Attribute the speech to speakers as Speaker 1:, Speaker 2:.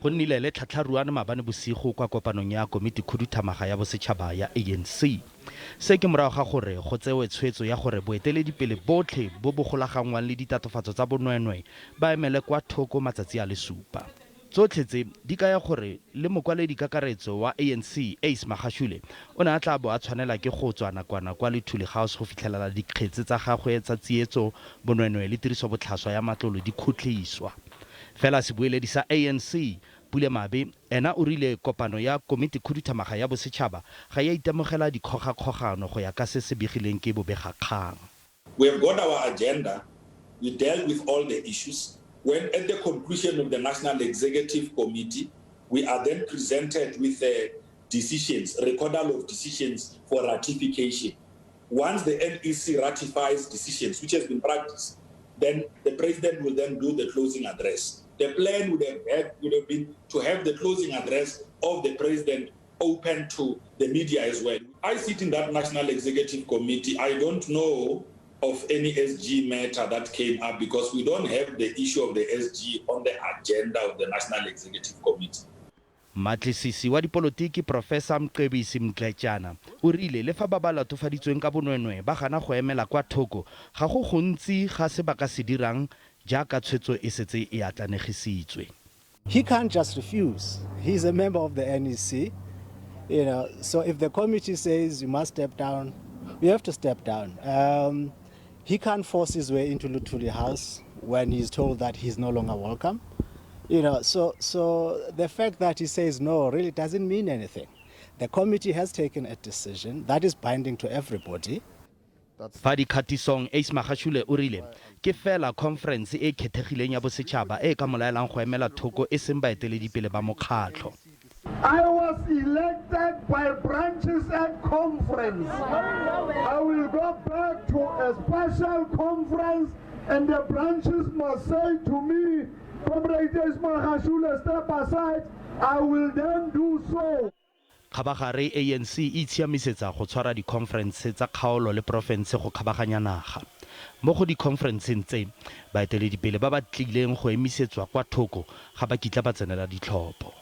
Speaker 1: Go nnile le tlhatlharuane maabane bosigo kwa kopanong ya komitikhuduthamaga ya bosetšhaba ya ANC. Se ke morago ga gore go tsewe tshwetso ya gore boeteledipele botlhe bo bo golaganngwang le ditatofatso tsa bonweenwee ba emele kwa thoko matsatsi a le supa. Tsotlhe tse di kaya gore le mokwaledi kakaretso wa ANC, Ace Magashule, o ne a tla bo a tshwanela ke go tswa nakwana kwa Luthuli House go fitlhelela dikgetse tsa gagwe tsa tsietso, bonweenwee le tirisobotlhaswa ya matlole di khutliswa. Fela sebueledi sa ANC, Pule Mabe, ena o rile kopano ya komitikhuduthamaga ya bosetšhaba ga e a itemogela dikgogakgogano go ya ka se se begileng ke bobegakgang.
Speaker 2: We have got our agenda, we dealt with all the issues. When at the conclusion of the National Executive Committee, we are then presented with the decisions, recordal of decisions for ratification. Once the NEC ratifies decisions, which has been practiced, then the president will then do the closing address. The plan would have, had, would have been to have the closing address of the president open to the media as well. I sit in that National Executive Committee. I don't know of any SG matter that came up because we don't have the issue of the SG on the agenda of the National Executive Committee.
Speaker 1: Mmatlisisi wa dipolotiki Professor Mcebisi Mdletjana o rile le fa ba ba latofaditsweng ka bonweenwee ba gana go emela kwa thoko, ga go gontsi ga se ba ka se dirang jaaka tshwetso e setse e atlanegisitswe.
Speaker 3: He can't just refuse. He's a member of the NEC. So if the committee says you must step down, you have to step down. He can't force his way into Luthuli House when he's told that he's no longer welcome. So the fact that he says no really doesn't mean anything. The committee has taken a decision that is binding to everybody.
Speaker 1: Fa dikgatisong Ace Magashule o rile ke fela khonferense e e khethegileng ya bosetšhaba e e ka mo laelang go emela thoko e seng baeteledipele ba mokgatlho.
Speaker 4: I was elected by branches at conference. I will go back to a special conference and the branches must say to me, Comrade Ace Magashule, step aside. I will then do so.
Speaker 1: Kgabagare ANC e itshiamisetsa go tshwara dikhonferense tsa kgaolo le porofense go kgabaganya naga. Mo go dikhonferenseng tse, baeteledipele ba ba tlileng go emisetswa kwa thoko ga ba kitla ba tsenela ditlhopho.